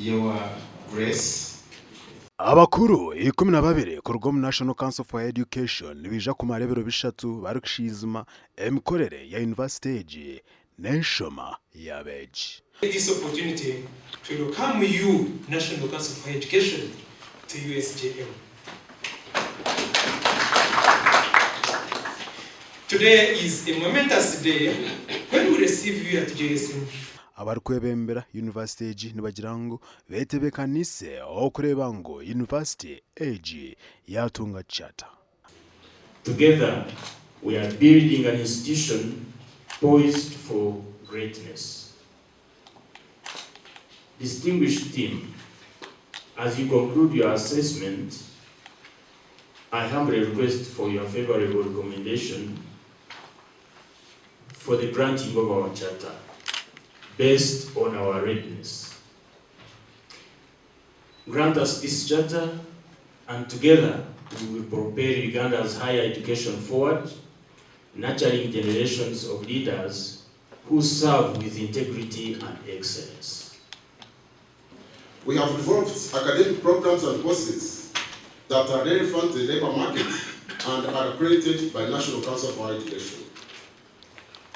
Your Grace. Abakuru 12 kuruga omu National Council for Higher Education nibaija kumara ebiro bishatu barikushizima emikorere ya yunivasite egi n'enshoma y'abeegi. Take this opportunity to welcome you National Council for Higher Education to USJM. Today is a momentous day when we receive you at JSM. Abarikwebembera yunivasite egi nibagira ngu betebekanise okureeba ngu yunivasite egi yatunga charter. Together, we are building an institution poised for greatness. Distinguished team, as you conclude your assessment, I humbly request for your favorable recommendation for the granting of our charter based on our readiness. Grant us this charter and together we will propel Uganda's higher education forward, nurturing generations of leaders who serve with integrity and excellence. We have developed academic programs and courses that are relevant to the labor market and are accredited by National Council for Higher Education.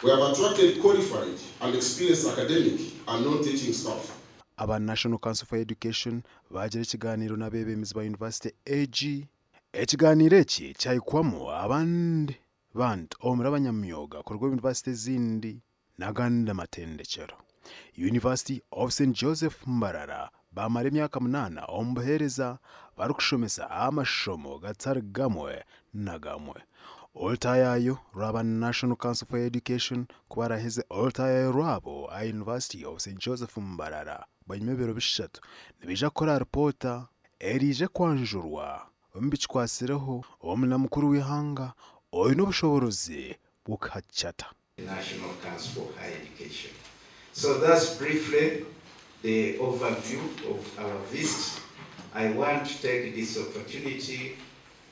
We have attracted qualified and experienced academic and non-teaching staff. Aba National Council for Education baagira ekigaaniiro n'abeebembezi ba yunivasite egi. Ekigaaniiro eki kyahikwamu abandi bantu omuri abanyamyoga kuruga omu yunivasite ezindi n'agandi matendekyero. University of Saint Joseph Mbarara baamara emyaka munaana omu buheereza barikushomesa amashomo gatari gamwe na gamwe. Olutaayaayo rw'aba National Council for Education ku baraheze olutaayaayo rwabo aha University of Saint Joseph Mbarara bwanyima y'ebiro bishatu nibaija kukora ripoota eraije kwanjurwa omu bikikwatsireho omunamukuru w'eihanga oine obushoboorozi bw'okuha charter. National Council for Higher Education. So that's briefly the overview of our visit. I want to take this opportunity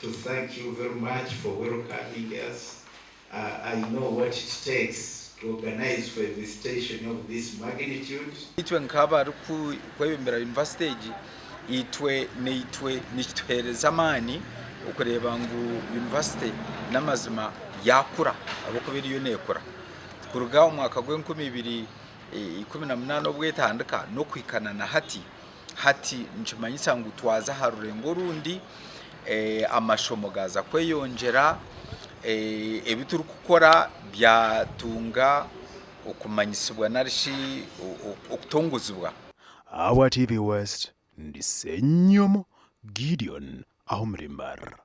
to thank you very much for welcoming us. Uh, I know what it takes to organize for a visitation of this magnitude. Itwe nk'abarikwebembera yunivasite egi, itwe naitwe nikituheereza amaani okureeba ngu yunivasite n'amazima yaakura ahabw'okuba eriyo neekura. Kuruga omu mwaka gw'enkumi ibiri ikumi na munaana obu etandika n'okuhika na hati, hati nikimanyisa ngu twaza aha rurengo orundi, amashomo gaaza kweyongyera, ebi turikukora byatunga okumanyisibwa nari shi okutongozibwa. Ahabwa TV West, ndi Ssenyomo Gideon aho omuri Mbarara.